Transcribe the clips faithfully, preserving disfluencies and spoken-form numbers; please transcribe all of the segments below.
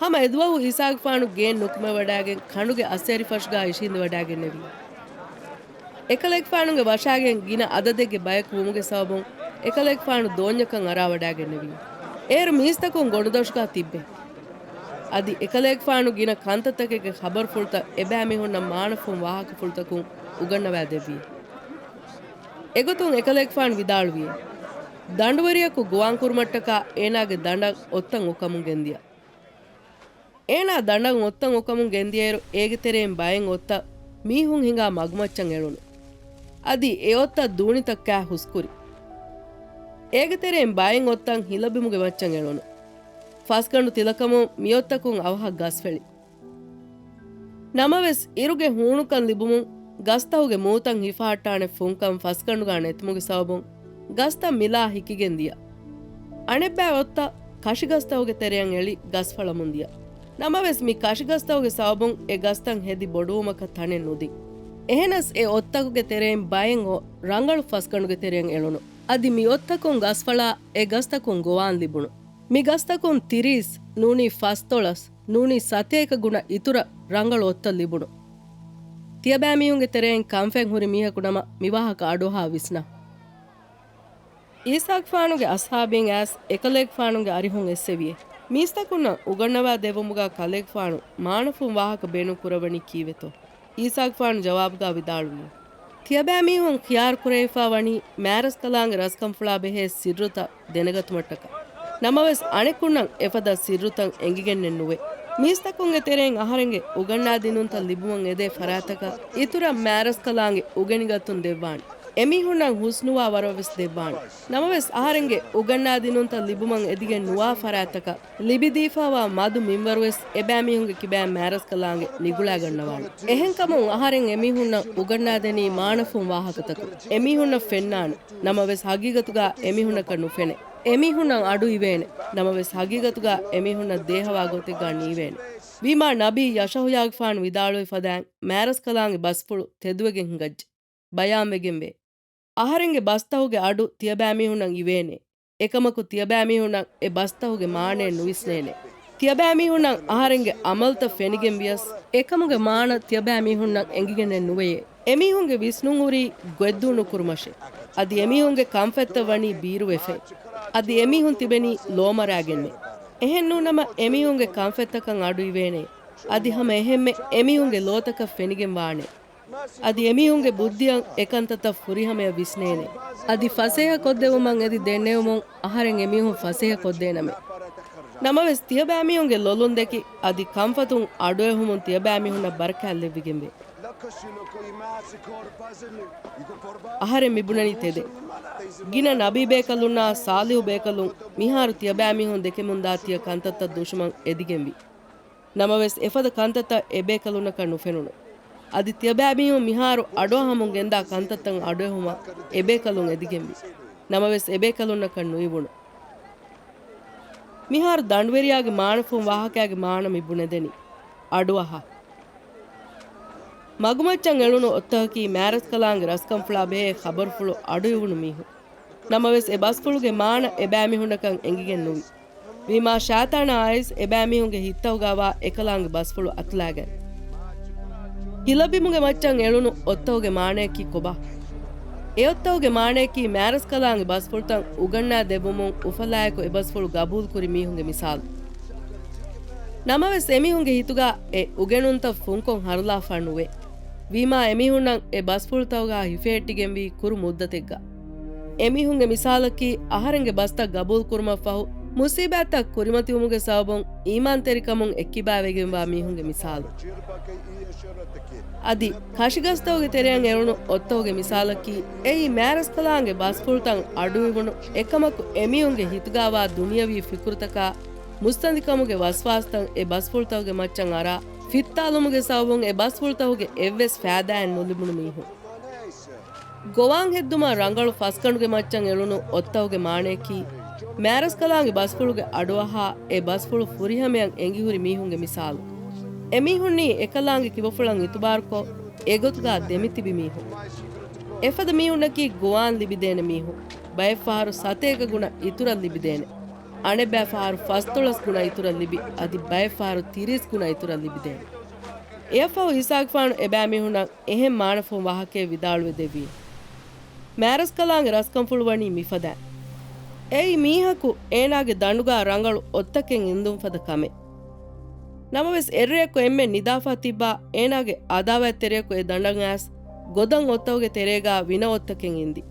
ހަމަ އެދުވަހު އީސާގެފާނު ގޭން ނުކުމެވަޑައިގެން ކަނޑުގެ އައްސޭރިފަށުގާ އިށީނދެވަޑައިގެންނެވި. އެކަލޭގެފާނުގެ ވަށާގެން ގިނަ އަދަދެއްގެ ބަޔަކު ވުމުގެ ސަބަބުން އެކަލޭގެފާނު ދޯންޏަކަށް އަރާވަޑައިގެންނެވި. އޭރު މީސްތަކުން ގޮނޑުދޮށުގާ ތިއްބެ. އަދި އެކަލޭގެފާނު ގިނަ ކަންތައްތަކެއްގެ ޚަބަރުފުޅުތައް އެބައިމީހުންނަށް މާނަފުން ވާހަކަފުޅުތަކުން އުގަންނަވައިދެއްވި. އެގޮތުން އެކަލޭގެފާނު ވިދާޅުވި، ދަނޑުވެރިޔަކު ގޮވާން ކުރުމަށްޓަކާ އޭނާގެ ދަނޑަށް އޮއްތަން އޮކަމުން ގެންދިޔަ. އޭނާ ދަނޑަށް އޮއްތަން އޮކަމުން ގެންދިޔައިރު އޭގެ ތެރެއިން ބައެއް އޮއްތައް މީހުން ހިނގާ މަގުމައްޗަށް އެޅުނު. އަދި އެ އޮއްތައް ދޫނިތައް ކާ ހުސްކުރި. އޭގެ ތެރެއިން ބައެއް އޮއްތަން ހިލަބިމުގެ މައްޗަށް އެޅުނު. ފަސްގަނޑު ތިލަކަމުން މިއޮއްތަކުން އަވަހަށް ގަސްފެޅި. ނަމަވެސް، އިރުގެ ހޫނުކަން ލިބުމުން ގަސްތަހުގެ މޫތައް ހިފަހައްޓާނެ ފުންކަން ފަސްގަނޑުގާ ނެތުމުގެ ސަބަބުން ގަސްތައް މިލާ ހިކިގެން ދިޔަ. އަނެއްބައި އޮއްތައް ކަށިގަސްތަހުގެ ތެރެއަށް އެޅި ގަސްފަޅަމުން ދިޔަ. ނަމަވެސް، މި ކަށިގަސްތަހުގެ ސަބަބުން އެ ގަސްތައް ހެދި ބޮޑުވުމަކަށް ތަނެއް ނުދިން. އެހެނަސް އެ އޮއްތަކުގެ ތެރެއިން ބައެއް އޮށް ރަނގަޅު ފަސްގަނޑުގެ ތެރެއަށް އެޅުނު. އަދި މި އޮއްތަކުން ގަސްފަޅާ އެ ގަސްތަކުން ގޮވާން ލިބުނު. މި ގަސްތަކުން ތިރީސް، ނޫނީ ފަސްދޮޅަސް، ނޫނީ ސަތޭކަ ގުނަ އިތުރަށް ރަނގަޅު އޮއްތައް ލިބުނު. ތިޔަބައިމީހުންގެ ތެރެއިން ކަންފަތް ހުރި މީހަކު ނަމަ މި ވާހަކަ އަޑުއަހާ ވިސްނާ. އީސާގެފާނުގެ އަޞްޙާބީން އައިސް އެކަލޭގެފާނުގެ އަރިހުން އެއްސެވިއޭ. މީސްތަކުންނަށް އުގަންނަވާ ދެއްވުމުގާ ކަލޭގެފާނު މާނަފުން ވާހަކަ ބޭނުން ކުރައްވަނީ ކީއްވެތޯ؟ އީސާގެފާނު ޖަވާބުގާ ވިދާޅުވި، ތިޔަބައިމީހުން ޚިޔާރު ކުރެވިފާ ވަނީ މާރަސްކަލާނގެ ރަސްކަންފުޅާ ބެހޭ ސިއްރުތައް ދެނެގަތުމަށްޓަކާ. ނަމަވެސް، އަނެކުންނަށް އެފަދަ ސިއްރުތައް އެނގިގެންނެއް ނުވޭ. މީސްތަކުންގެ ތެރެއިން އަހަރެންގެ އުގަންނާދިނުންތައް ލިބުމަށް އެދޭ ފަރާތަކަށް އިތުރަށް މާރަސްކަލާނގެ އުގެނިގަތުން ދެއްވާނެ. އެމީހުންނަށް ހުސްނުވާ ވަރަށްވެސް ދެއްވާނެ. ނަމަވެސް، އަހަރެންގެ އުގަންނާދިނުންތައް ލިބުމަށް އެދިގެން ނުވާ ފަރާތަކަށް ލިބިދީފާވާ މަދު މިންވަރުވެސް އެބައިމީހުންގެ ކިބައިން މާރަސްކަލާނގެ ނިގުޅާގަންނަވާނެ. އެހެންކަމުން އަހަރެން އެމީހުންނަށް އުގަންނާދެނީ މާނަފުން ވާހަކަތަކުން. އެމީހުންނަށް ފެންނާނެ. ނަމަވެސް ހަގީގަތުގާ އެމީހުންނަކަށް ނުފެނޭ. އެމީހުންނަށް އަޑު އިވޭނެ. ނަމަވެސް ހަގީގަތުގާ އެމީހުންނަށް ދޭހަވާ ގޮތެއްގާ ނީވޭނެ. ވީމާ ނަބީ ޔަޝަހުޔާގެފާނު ވިދާޅުވި ފަދައިން މާރަސްކަލާނގެ ބަސްފުޅު ތެދުވެގެން ހިނގައްޖެ. ބަޔާންވެގެންވޭ. އަހަރެންގެ ބަސްތަހުގެ އަޑު ތިޔަބައިމީހުންނަށް އިވޭނެ. އެކަމަކު ތިޔަބައިމީހުންނަށް އެ ބަސްތަހުގެ މާނައެއް ނުވިސްނޭނެ. ތިޔަބައިމީހުންނަށް އަހަރެންގެ އަމަލުތައް ފެނިގެން ވިޔަސް، އެކަމުގެ މާނަ ތިޔަބައިމީހުންނަށް އެނގިގެންނެއް ނުވެޔޭ. އެމީހުންގެ ވިސްނުން ހުރީ ގޮތްދޫ ނުކުރުމަށޭ. އަދި އެމީހުންގެ ކަންފަތްތައް ވަނީ ބީރުވެފައި. އަދި އެމީހުން ތިބެނީ ލޯމަރާގެންނޭ. އެހެން ނޫނަމަ އެމީހުންގެ ކަންފަތްތަކަށް އަޑު އިވޭނެ. އަދި ހަމަ އެހެންމެ އެމީހުންގެ ލޯތަކަށް ފެނިގެން ވާނެ. އަދި އެމީހުންގެ ބުއްދިއަށް އެކަންތައްތައް ފުރިހަމަޔަށް ވިސްނޭނެ. އަދި ފަސޭހަ ކޮށްދެވުމަށް އެދި ދެންނެވުމުން އަހަރެން އެމީހުން ފަސޭހަ ކޮށްދޭނަމޭ. ނަމަވެސް، ތިޔަބައިމީހުންގެ ލޮލުން ދެކި އަދި ކަންފަތުން އަޑުއެހުމުން ތިޔަބައިމީހުންނަށް ބަރަކާތް ލެއްވިގެންވޭ. އަހަރެން މިބުނަނީ ތެދެއް. ގިނަ ނަބީ ބޭކަލުންނާ ޞާލިޙު ބޭކަލުން މިހާރު ތިޔަބައިމީހުން ދެކެމުންދާ ތިޔަ ކަންތައްތައް ދުށުމަށް އެދިގެންވީ. ނަމަވެސް، އެފަދަ ކަންތައްތައް އެބޭކަލުންނަކަށް ނުފެނުނު. އަދި ތިޔަބައިމީހުން މިހާރު އަޑުއަހަމުން ގެންދާ ކަންތައްތައް އަޑުއެހުމަށް އެބޭކަލުން އެދިގެންވީ. ނަމަވެސް، އެބޭކަލުންނަކަށް ނުއިވުނު. މިހާރު ދަނޑުވެރިޔާގެ މާނަފުން ވާހަކައިގެ މާނަ މި ބުނެދެނީ. އަޑުއަހާ. މަގުމައްޗަށް އެޅުނު އޮއްތަކަކީ މާރަސްކަލާނގެ ރަސްކަންފުޅާ ބެހޭ ޚަބަރުފުޅު އަޑުއިވުނު މީހުން. ނަމަވެސް، އެ ބަސްފުޅުގެ މާނަ އެބައިމީހުންނަކަށް އެނގިގެން ނުވި. ވީމާ، ޝައިޠާނާ އައިސް އެބައިމީހުންގެ ހިތްތަކުގާވާ އެކަލާނގެ ބަސްފުޅު އަތުލާގަތް. ހިލަބިމުގެ މައްޗަށް އެޅުނު އޮއްތަކުގެ މާނަޔަކީ ކޮބާ؟ އެ އޮއްތަކުގެ މާނަޔަކީ މާރަސްކަލާނގެ ބަސްފުޅުތައް އުގަންނާ ދެއްވުމުން އުފަލާއެކު އެ ބަސްފުޅު ގަބޫލުކުރި މީހުންގެ މިސާލު. ނަމަވެސް، އެމީހުންގެ ހިތުގާ އެ އުގެނުންތައް ފުންކޮށް ހަރުލާފާ ނުވޭ. ވީމާ، އެމީހުންނަށް އެ ބަސްފުޅުތަކުގާ ހިފެހެއްޓިގެންވީ ކުރު މުއްދަތެއްގަ. އެމީހުންގެ މިސާލަކީ، އަހަރެންގެ ބަސްތައް ގަބޫލުކުރުމަށްފަހު، މުސީބާތްތައް ކުރިމަތިވުމުގެ ސަބަބުން އީމާންތެރިކަމުން އެއްކިބާވެގެންވާ މީހުންގެ މިސާލު. އަދި ކަށިގަސްތަކުގެ ތެރެއަށް އެޅުނު އޮއްތަކުގެ މިސާލަކީ، އެއީ މާރަސްކަލާނގެ ބަސްފުޅުތައް އަޑުއިވުނު، އެކަމަކު އެމީހުންގެ ހިތުގާވާ ދުނިޔަވީ ފިކުރުތަކާ މުއްސަނދިކަމުގެ ވަސްވާސްތައް އެ ބަސްފުޅުތަކުގެ މައްޗަށް އަރާ، ފިއްތާލުމުގެ ސަބަބުން އެ ބަސްފުޅުތަކުގެ އެއްވެސް ފައިދާއެއް ނުލިބުނު މީހުން. ގޮވާން ހެއްދުމަށް ރަނގަޅު ފަސްގަނޑުގެ މައްޗަށް އެޅުނު އޮއްތަކުގެ މާނަޔަކީ، މާރަސްކަލާނގެ ބަސްފުޅުގެ އަޑުއަހާ، އެ ބަސްފުޅު ފުރިހަމަޔަށް އެނގިހުރި މީހުންގެ މިސާލު. އެމީހުންނީ އެކަލާނގެ ކިބަފުޅަށް އިތުބާރުކޮށް، އެގޮތުގާ ދެމިތިބި މީހުން. އެފަދަ މީހުންނަކީ ގޮވާން ލިބިދޭނެ މީހުން. ބައެއްފަހަރު ސަތޭކަ ގުނަ އިތުރަށް ލިބިދޭނެ. އަނެއްބައި ފަހަރު ފަސްދޮޅަސް ގުނަ އިތުރަށް ލިބި، އަދި ބައެއް ފަހަރު ތިރީސް ގުނަ އިތުރަށް ލިބިދޭނެ. އެއަށްފަހު އީސާގެފާނު އެބައިމީހުންނަށް އެހެން މާނަފުން ވާހަކައެއް ވިދާޅުވެދެއްވި. މާރަސްކަލާނގެ ރަސްކަންފުޅު ވަނީ މިފަދައިން. އެއީ މީހަކު އޭނާގެ ދަނޑުގާ ރަނގަޅު އޮށްތަކެއް އިންދުން ފަދަ ކަމެއް. ނަމަވެސް އެއްރެއަކު އެންމެން ނިދާފަ ތިއްބާ އޭނާގެ އަދާވަތްތެރިޔަކު އެ ދަނޑަށް އައިސް ގޮދަން އޮށްތަކުގެ ތެރޭގާ ވިނަ އޮށްތަކެއް އިންދި.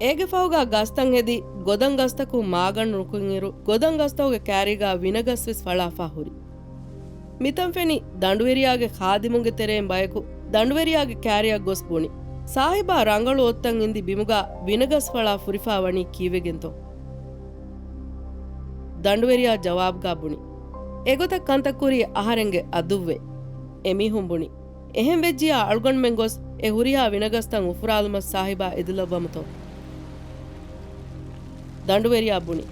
އޭގެ ފަހުގާ ގަސްތައް ހެދި، ގޮދަން ގަސްތަކުން މާގަނޑު ނުކުތް އިރު، ގޮދަން ގަސްތަކުގެ ކާރީގާ ވިނަގަސް ވެސް ފަޅާފާ ހުރި. މިތަން ފެނި ދަނޑުވެރިޔާގެ ޚާދިމުންގެ ތެރެއިން ބަޔަކު ދަނޑުވެރިޔާގެ ކާރިއަށް ގޮސް ބުނި، ސާހިބާ ރަނގަޅު އޮށްތައް އިންދި ބިމުގާ ވިނަގަސް ފަޅާ ފުރިފާ ވަނީ ކީއްވެގެންތޯ؟ ދަނޑުވެރިޔާ ޖަވާބުގާ ބުނި، އެގޮތަށް ކަންތައް ކުރީ އަހަރެންގެ އަދުއްވޭ. އެމީހުން ބުނި، އެހެން ވެއްޖިޔާ އަޅުގަނޑުމެން ގޮސް އެ ހުރިހާ ވިނަގަސްތައް އުފުރާލުމަށް ސާހިބާ އެދިލައްވަމުތޯ؟ ދަނޑުވެރިޔާ ބުނި،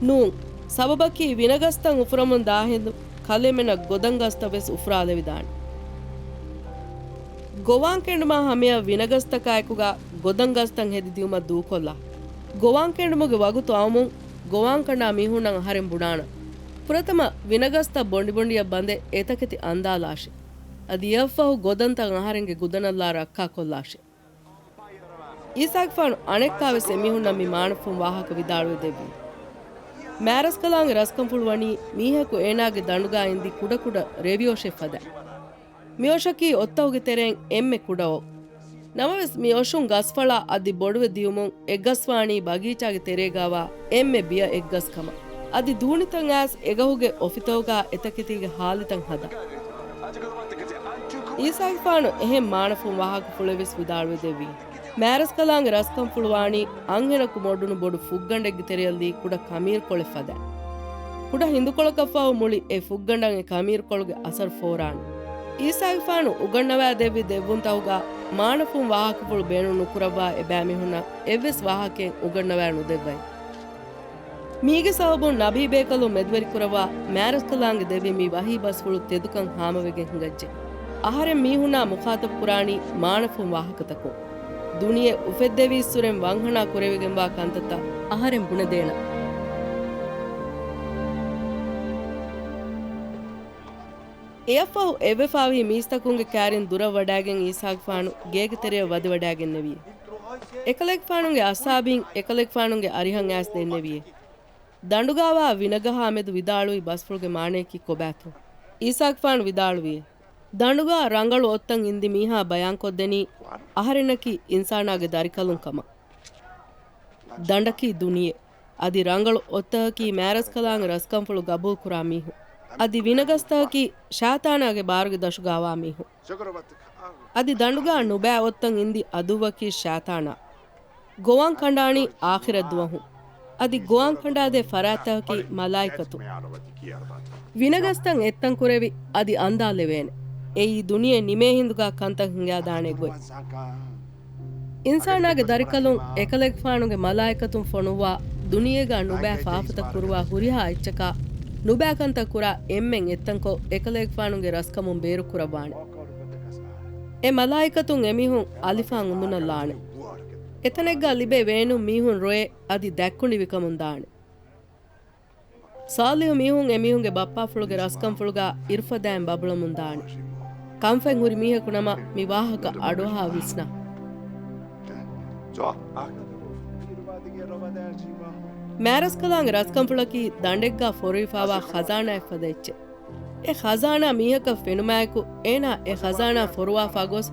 ނޫން، ސަބަބަކީ ވިނަގަސްތައް އުފުރަމުން ދާހިނދު ކަލޭމެނަށް ގޮދަން ގަސްތައް ވެސް އުފުރާލެވިދާނެ. ގޮވާން ކެނޑުމާ ހަމަޔަށް ވިނަގަސްތަކާއެކުގާ ގޮދަން ގަސްތައް ހެދިދިއުމަށް ދޫކޮށްލާ. ގޮވާން ކެނޑުމުގެ ވަގުތު އައުމުން ގޮވާން ކަނޑާ މީހުންނަށް އަހަރެން ބުނާނަން. ފުރަތަމަ ވިނަގަސްތައް ބޮނޑިބޮނޑިއަށް ބަނދެ އެތަކެތި އަންދާލާށޭ. އަދި އެއަށްފަހު ގޮދަންތައް އަހަރެންގެ ގުދަނަށްލާ ރައްކާކޮށްލާށޭ. އީސާގެފާނު އަނެއްކާވެސް އެމީހުންނަށް މި މާނަފުން ވާހަކަ ވިދާޅުވެ ދެއްވީ. މާރަސްކަލާނގެ ރަސްކަންފުޅު ވަނީ މީހަކު އޭނާގެ ދަނޑުގާ އިންދި ކުޑަކުޑަ ރެވިއޮށެއް ފަދަ. މިއޮށަކީ އޮށްތަކުގެ ތެރެއިން އެންމެ ކުޑަ އޮށް. ނަމަވެސް މި އޮށުން ގަސްފަޅާ އަދި ބޮޑުވެ ދިޔުމުން އެއްގަސް ވާނީ ބަގީޗާގެ ތެރޭގާވާ އެންމެ ބިޔަ އެއްގަސް ކަމަށް. އަދި ދޫނިތައް އައިސް އެގަހުގެ އޮފިތަކުގާ އެތަކެތީގެ ހާލިތައް ހަދާ. އީސާގެފާނު އެހެން މާނަފުން ވާހަކަފުޅެއް ވެސް ވިދާޅުވެ ދެއްވީ. މާރަސްކަލާނގެ ރަސްކަންފުޅު ވާނީ އަންހެނަކު މޮޑުނު ބޮޑު ފުއްގަނޑެއްގެ ތެރެއަށް ލީ ކުޑަ ކަމީރުކޮޅެއް ފަދަ. ކުޑަ ހިނދުކޮޅަކަށްފަހު މުޅި އެ ފުއްގަނޑަށް އެ ކަމީރުކޮޅުގެ އަސަރު ފޯރާނެ. އީސާގެފާނު އުގަންނަވާ ދެއްވި ދެއްވުންތަކުގާ މާނަފުން ވާހަކަފުޅު ބޭނުން ނުކުރައްވާ އެބައިމީހުންނަށް އެއްވެސް ވާހަކައެއް އުގަންނަވާ ނުދެއްވައި. މީގެ ސަބަބުން ނަބީ ބޭކަލުން މެދުވެރިކުރައްވާ މާރަސްކަލާނގެ ދެއްވި މި ވަޙީ ބަސްފުޅު ތެދުކަން ހާމަވެގެން ހިނގައްޖެ. އަހަރެން މީހުންނާ މުޚާޠަބު ކުރާނީ މާނަފުން ވާހަކަތަކުން. ދުނިޔެ އުފެއްދެވިއްސުރެން ވަންހަނާ ކުރެވިގެންވާ ކަންތައްތައް އަހަރެން ބުނެދޭނަން. އެއަށްފަހު އެއްވެފާވީ މީސްތަކުންގެ ކާރިން ދުރަށް ވަޑައިގެން އީސާގެފާނު ގޭގެ ތެރެއަށް ވަދެވަޑައިގެންނެވި. އެކަލޭގެފާނުގެ އަޞްޙާބީން އެކަލޭގެފާނުގެ އަރިހަށް އައިސް ދެންނެވި. ދަނޑުގާވާ ވިނަގަހާ މެދު ވިދާޅުވި ބަސްފުޅުގެ މާނަޔަކީ ކޮބާތޯ؟ އީސާގެފާނު ވިދާޅުވި، ދަނޑުގާ ރަނގަޅު އޮށްތައް އިންދި މީހާ ބަޔާންކޮށްދެނީ އަހަރެންނަކީ އިންސާނާގެ ދަރިކަލުން ކަމަށް. ދަނޑަކީ ދުނިޔެ. އަދި ރަނގަޅު އޮށްތަކަކީ މާރަސްކަލާނގެ ރަސްކަންފުޅު ގަބޫލުކުރާ މީހުން. އަދި ވިނަގަސްތަކަކީ ޝައިޠާނާގެ ބާރުގެ ދަށުގާވާ މީހުން. އަދި ދަނޑުގާ ނުބައި އޮށްތައް އިންދި އަދުއްވަކީ ޝައިޠާނާ. ގޮވާން ކަނޑާނީ އާޚިރަތް ދުވަހު. އަދި ގޮވާން ކަނޑާދޭ ފަރާތްތަކަކީ މަލާއިކަތު. ވިނަގަސްތައް އެއްތަން ކުރެވި އަދި އަންދާލެވޭނެ. އެއީ ދުނިޔެ ނިމޭ ހިނދުގާ ކަންތައް ހިނގާދާނެ ގޮތް. އިންސާނާގެ ދަރިކަލުން އެކަލޭގެފާނުގެ މަލާއިކަތުން ފޮނުއްވާ ދުނިޔޭގާ ނުބައި ފާފަތައް ކުރުވާ ހުރިހާ އެއްޗަކާ ނުބައި ކަންތައް ކުރާ އެންމެން އެއްތަންކޮށް އެކަލޭގެފާނުގެ ރަސްކަމުން ބޭރުކުރައްވާނެ. އެ މަލާއިކަތުން އެމީހުން އަލިފާން އުނދުނަށް ލާނެ. އެތަނެއްގާ ލިބޭ ވޭނުން މީހުން ރޮއެ އަދި ދަތްކުނޑި ވިކަމުން ދާނެ. ޞާލިޙު މީހުން އެމީހުންގެ ބައްޕާފުޅުގެ ރަސްކަންފުޅުގާ އިރުފަދައިން ބަބުޅަމުން ދާނެ. ކަންފަތް ހުރި މީހަކު ނަމަ މި ވާހަކަ އަޑުއަހާ ވިސްނާ. މާރަސްކަލާނގެ ރަސްކަންފުޅަކީ ދަނޑެއްގާ ފޮރުވިފާވާ ޚަޒާނާއެއް ފަދަ އެއްޗެއް. އެ ޚަޒާނާ މީހަކަށް ފެނުމާއެކު، އޭނާ އެ ޚަޒާނާ ފޮރުވާފާ ގޮސް،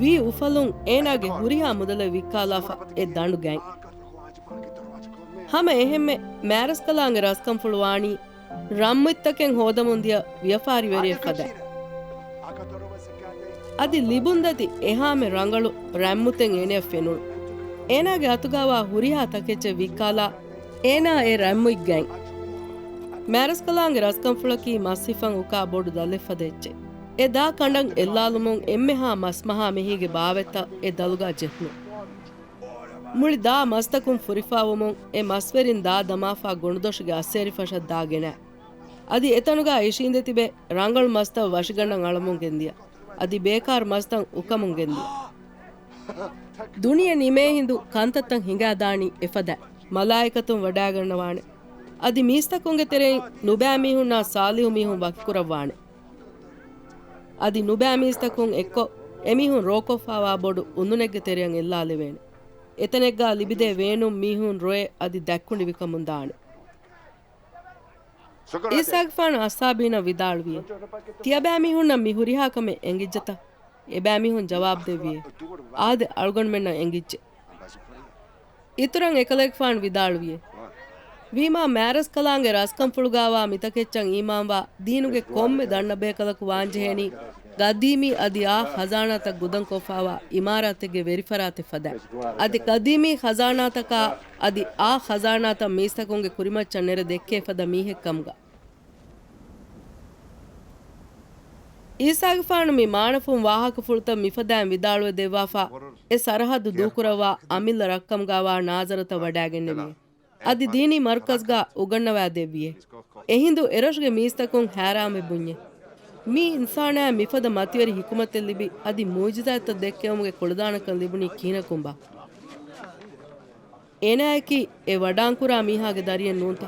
ވީ އުފަލުން އޭނާގެ ހުރިހާ މުދަލެއް ވިއްކާލާފަ އެ ދަނޑު ގަތް. ހަމަ އެހެންމެ، މާރަސްކަލާނގެ ރަސްކަންފުޅު ވާނީ ރަންމުތްތަކެއް ހޯދަމުން ދިޔަ ވިޔަފާރިވެރިއެއް ފަދަ. އަދި ލިބުންދަތި އެހާމެ ރަނގަޅު ރަންމުތެއް އޭނަޔަށް ފެނުނު. އޭނާގެ އަތުގާވާ ހުރިހާ ތަކެއްޗެއް ވިއްކާލާ، އޭނާ އެ ރަންމުތް ގަތް. މާރަސްކަލާނގެ ރަސްކަންފުޅަކީ މަސް ހިފަން އުކާ ބޮޑު ދަލެއް ފަދަ އެއްޗެއް. އެ ދާ ކަނޑަން އެއްލާލުމުން އެންމެހާ މަސް މަހާ މެހީގެ ބާވަތްތައް އެ ދަލުގާ ޖެހުނު. މުޅި ދާ މަސްތަކުން ފުރިފާވުމުން އެ މަސްވެރިން ދާ ދަމާފާ ގޮނޑުދޮށުގެ އައްސޭރިފަށަށް ދާ ގެނައި. އަދި އެތަނުގާ އިށީނދެ ތިބެ ރަނގަޅު މަސްތައް ވަށިގަނޑަށް އަޅަމުން ގެންދިޔަ. އަދި ބޭކާރު މަސްތައް އުކަމުން ގެންދިޔަ. ދުނިޔެ ނިމޭ ހިނދު ކަންތައްތައް ހިނގާދާނީ އެފަދަ. މަލާއިކަތުން ވަޑައިގަންނަވާނެ. އަދި މީސްތަކުންގެ ތެރެއިން ނުބައި މީހުންނާ ޞާލިޙު މީހުން ވަކިކުރައްވާނެ. އަދި ނުބައި މީސްތަކުން އެއްކޮށް، އެމީހުން ރޯކޮށްފާވާ ބޮޑު އުނދުނެއްގެ ތެރެއަށް އެއްލާލެވޭނެ. އެތަނެއްގާ ލިބިދޭ ވޭނުން މީހުން ރޮއެ އަދި ދަތްކުނޑިވިކަމުން ދާނެ. އީސާގެފާނު އަޞްޙާބީނަށް ވިދާޅުވިއޭ، ތިޔަބައިމީހުންނަށް މި ހުރިހާ ކަމެއް އެނގިއްޖަތަ؟ އެބައިމީހުން ޖަވާބު ދެއްވިއޭ، އާދެ، އަޅުގަނޑުމެންނަށް އެނގިއްޖެ. އިތުރަށް އެކަލޭގެފާނު ވިދާޅުވިއޭ، ވީމާ މާތްރަސްކަލާނގެ ރަސްކަންފުޅުގާވާ މިތަކެއްޗަށް އީމާންވާ ދީނުގެ ކޮންމެ ދަންނަބޭކަލަކު ވާންޖެހޭނީ ގަދީމީ އަދި އާ ޚަޒާނާތައް ގުދަންކޮށްފާވާ އިމާރާތެއްގެ ވެރިފަރާތެއް ފަދައިން. އަދި ގަދީމީ ޚަޒާނާތަކާ އަދި އާ ޚަޒާނާތައް މީސްތަކުންގެ ކުރިމައްޗަށް ނެރެ ދެއްކޭ ފަދަ މީހެއް ކަމުގަ. އީސާގެފާނު މި މާނަފުން ވާހަކަފުޅުތައް މިފަދައިން ވިދާޅުވެ ދެއްވާފާ، އެ ސަރަހައްދު ދޫކުރައްވާ އަމިއްލަ ރަށްކަމުގާވާ ނާޒަރަތަށް ވަޑައިގެންނެވިއޭ. އަދި ދީނީ މަރުކަޒްގާ އުގަންނަވާ ދެއްވިއޭ. އެހިނދު އެރަށުގެ މީސްތަކުން ހައިރާންވެ ބުންޏޭ. މީ އިންސާނާއަށް މިފަދަ މަތިވެރި ޙިކުމަތެއް ލިބި، އަދި މުޢުޖިޒާތްތައް ދެއްކެވުމުގެ ކުޅަދާނަކަން ލިބުނީ ކިހިނަކުންބާ؟ އޭނާއަކީ އެ ވަޑާންކުރާ މީހާގެ ދަރިއެއް ނޫންތަ؟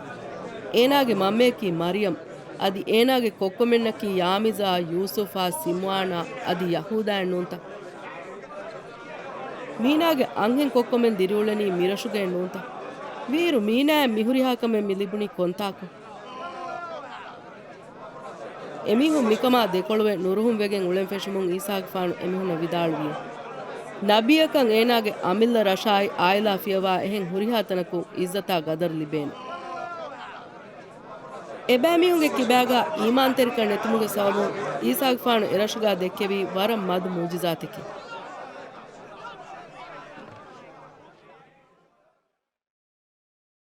އޭނާގެ މަންމަޔަކީ މަރްޔަމް، އަދި އޭނާގެ ކޮއްކޮމެންނަކީ ޔާމިޒާ، ޔޫސުފާ، ސިމްޢާނާ، އަދި ޔަހޫދާއެއް ނޫންތަ؟ މީނާގެ އަންހެން ކޮއްކޮމެން ދިރިއުޅެނީ މިރަށުގައެއް ނޫންތަ؟ ވީއިރު މީނާއަށް މިހުރިހާ ކަމެއް މި ލިބުނީ ކޮންތާކު؟ އެމީހުން މިކަމާ ދެކޮޅުވެ ނުރުހުން ވެގެން އުޅެން ފެށުމުން އީސާގެފާނު އެމީހުންނަށް ވިދާޅުވިއޭ، ނަބިއްޔަކަށް އޭނާގެ އަމިއްލަ ރަށާއި އާއިލާ ފިޔަވާ އެހެން ހުރިހާ ތަނަކުން އިއްޒަތާ ގަދަރު ލިބޭނެ. އެބައިމީހުންގެ ކިބާގާ އީމާންތެރިކަން ނެތުމުގެ ސަބަބުން އީސާގެފާނު އެރަށުގާ ދެއްކެވީ ވަރަށް މަދު މުޢުޖިޒާތެކޭ.